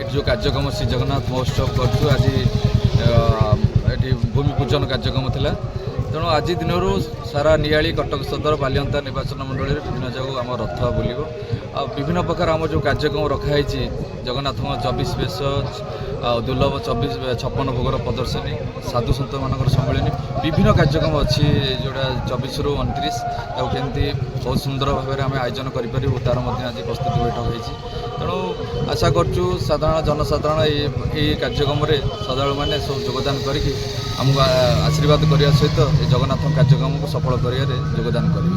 ଏଠି ଯେଉଁ କାର୍ଯ୍ୟକ୍ରମ ଶ୍ରୀ ଜଗନ୍ନାଥ ମହୋତ୍ସବ କରୁଛୁ, ଆଜି ଏଠି ଭୂମି ପୂଜନ କାର୍ଯ୍ୟକ୍ରମ ଥିଲା। ତେଣୁ ଆଜି ଦିନରୁ ସାରା ନିଆଳି, କଟକ ସଦର, ବାଲିଅନ୍ତା ନିର୍ବାଚନ ମଣ୍ଡଳୀରେ ବିଭିନ୍ନ ଜାଗାକୁ ଆମ ରଥ ବୁଲିବ। ଆଉ ବିଭିନ୍ନ ପ୍ରକାର ଆମର ଯେଉଁ କାର୍ଯ୍ୟକ୍ରମ ରଖାହେଇଛି, ଜଗନ୍ନାଥଙ୍କ 24 ବେଶ ଆଉ ଦୁର୍ଲଭ 24 56 ଭୋଗର ପ୍ରଦର୍ଶନୀ, ସାଧୁ ସନ୍ଥମାନଙ୍କର ସମ୍ମିଳନୀ, ବିଭିନ୍ନ କାର୍ଯ୍ୟକ୍ରମ ଅଛି, ଯେଉଁଟା 24ରୁ 29। ତାକୁ କେମିତି ବହୁତ ସୁନ୍ଦର ଭାବରେ ଆମେ ଆୟୋଜନ କରିପାରିବୁ, ତାର ମଧ୍ୟ ଆଜି ପ୍ରସ୍ତୁତି ବୈଠକ ହେଇଛି। ତେଣୁ ଆଶା କରୁଛୁ ସାଧାରଣ ଜନସାଧାରଣ ଏଇ କାର୍ଯ୍ୟକ୍ରମରେ ଶ୍ରଦ୍ଧାଳୁମାନେ ସବୁ ଯୋଗଦାନ କରିକି ଆମକୁ ଆଶୀର୍ବାଦ କରିବା ସହିତ ଏ ଜଗନ୍ନାଥଙ୍କ କାର୍ଯ୍ୟକ୍ରମକୁ ସଫଳ କରିବାରେ ଯୋଗଦାନ କରିବେ।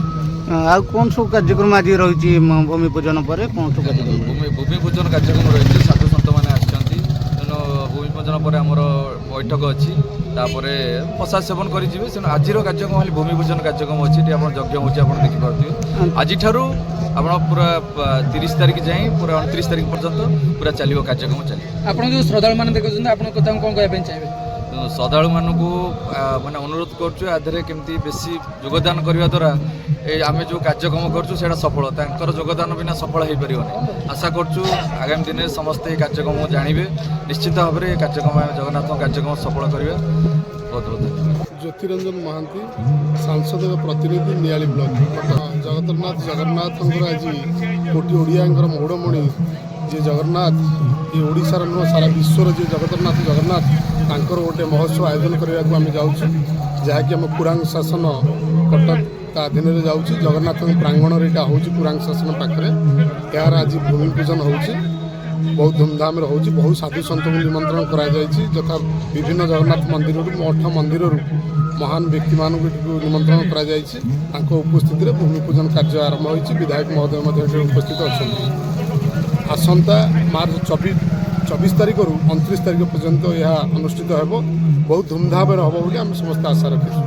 ଆଉ କ'ଣ ସବୁ କାର୍ଯ୍ୟକ୍ରମ ଆଜି ରହିଛି? ଭୂମି ପୂଜନ ପରେ କ'ଣ ସବୁ କାର୍ଯ୍ୟକ୍ରମ ରହିଛି? ଭୂମି ପୂଜନ କାର୍ଯ୍ୟକ୍ରମ ରହିଛି। ସାଧୁ ସନ୍ଥମାନେ ଆସିଛନ୍ତି। ତେଣୁ ଭୂମି ପୂଜନ ପରେ ଆମର ବୈଠକ ଅଛି, ତାପରେ ପ୍ରସାଦ ସେବନ କରିଯିବେ। ତେଣୁ ଆଜିର କାର୍ଯ୍ୟକ୍ରମ ଖାଲି ଭୂମି ପୂଜନ କାର୍ଯ୍ୟକ୍ରମ ଅଛି। ଏଠି ଆପଣ ଯଜ୍ଞ ହେଉଛି, ଆପଣ ଦେଖିପାରୁଥିବେ। ଆଜିଠାରୁ ଆପଣ ପୁରା 30 ତାରିଖ ଯାଏଁ, ପୁରା 29 ତାରିଖ ପର୍ଯ୍ୟନ୍ତ ପୁରା ଚାଲିବ, କାର୍ଯ୍ୟକ୍ରମ ଚାଲିବ। ଆପଣ ଯେଉଁ ଶ୍ରଦ୍ଧାଳୁମାନେ ଦେଖୁଛନ୍ତି, ଆପଣ ତାଙ୍କୁ କ'ଣ କହିବା ପାଇଁ ଚାହିଁବେ? ତେଣୁ ଶ୍ରଦ୍ଧାଳୁମାନଙ୍କୁ ମାନେ ଅନୁରୋଧ କରୁଛୁ, ଆ ଦେହରେ କେମିତି ବେଶୀ ଯୋଗଦାନ କରିବା ଦ୍ୱାରା ଏଇ ଆମେ ଯେଉଁ କାର୍ଯ୍ୟକ୍ରମ କରୁଛୁ ସେଇଟା ସଫଳ, ତାଙ୍କର ଯୋଗଦାନ ବିନା ସଫଳ ହେଇପାରିବନି। ଆଶା କରୁଛୁ ଆଗାମୀ ଦିନରେ ସମସ୍ତେ ଏଇ କାର୍ଯ୍ୟକ୍ରମ ଜାଣିବେ। ନିଶ୍ଚିତ ଭାବରେ ଏ କାର୍ଯ୍ୟକ୍ରମ, ଆମେ ଜଗନ୍ନାଥଙ୍କ କାର୍ଯ୍ୟକ୍ରମ ସଫଳ କରିବା। ବହୁତ ବହୁତ ଧନ୍ୟବାଦ। ଜ୍ୟୋତିରଞ୍ଜନ ମହାନ୍ତି, ସାଂସଦଙ୍କ ପ୍ରତିନିଧି, ନିଆଳି ବ୍ଲକ। ଜଗତରନାଥ ଜଗନ୍ନାଥଙ୍କର ଆଜି କୋଟି ଓଡ଼ିଆଙ୍କର ମଉଡ଼ମଣି ଯିଏ ଜଗନ୍ନାଥ, ଇଏ ଓଡ଼ିଶାର ନୁହଁ, ସାରା ବିଶ୍ୱର ଯିଏ ଜଗତରନାଥ ଜଗନ୍ନାଥ, ତାଙ୍କର ଗୋଟେ ମହୋତ୍ସବ ଆୟୋଜନ କରିବାକୁ ଆମେ ଯାଉଛୁ, ଯାହାକି ଆମ କୁରାଙ୍ଗ ଶାସନ କଟକ ତା ଅଧୀନରେ ଯାଉଛି। ଜଗନ୍ନାଥଙ୍କ ପ୍ରାଙ୍ଗଣରେ ଏଇଟା ହେଉଛି, କୁରାଙ୍ଗ ଶାସନ ପାଖରେ। ଏହାର ଆଜି ଭୂମି ପୂଜନ ହେଉଛି। ବହୁତ ଧୁମଧାମରେ ହେଉଛି। ବହୁତ ସାଧୁ ସନ୍ଥଙ୍କୁ ନିମନ୍ତ୍ରଣ କରାଯାଇଛି, ଯଥା ବିଭିନ୍ନ ଜଗନ୍ନାଥ ମନ୍ଦିରରୁ, ମଠ ମନ୍ଦିରରୁ ମହାନ ବ୍ୟକ୍ତିମାନଙ୍କୁ ଏଠିକୁ ନିମନ୍ତ୍ରଣ କରାଯାଇଛି। ତାଙ୍କ ଉପସ୍ଥିତିରେ ଭୂମି ପୂଜନ କାର୍ଯ୍ୟ ଆରମ୍ଭ ହୋଇଛି। ବିଧାୟକ ମହୋଦୟ ମଧ୍ୟ ଏଠି ଉପସ୍ଥିତ ଅଛନ୍ତି। ଆସନ୍ତା ମାର୍ଚ୍ଚ 24 ତାରିଖରୁ 29 ତାରିଖ ପର୍ଯ୍ୟନ୍ତ ଏହା ଅନୁଷ୍ଠିତ ହେବ। ବହୁତ ଧୁମଧାମରେ ହେବ ବୋଲି ଆମେ ସମସ୍ତେ ଆଶା ରଖିଛୁ।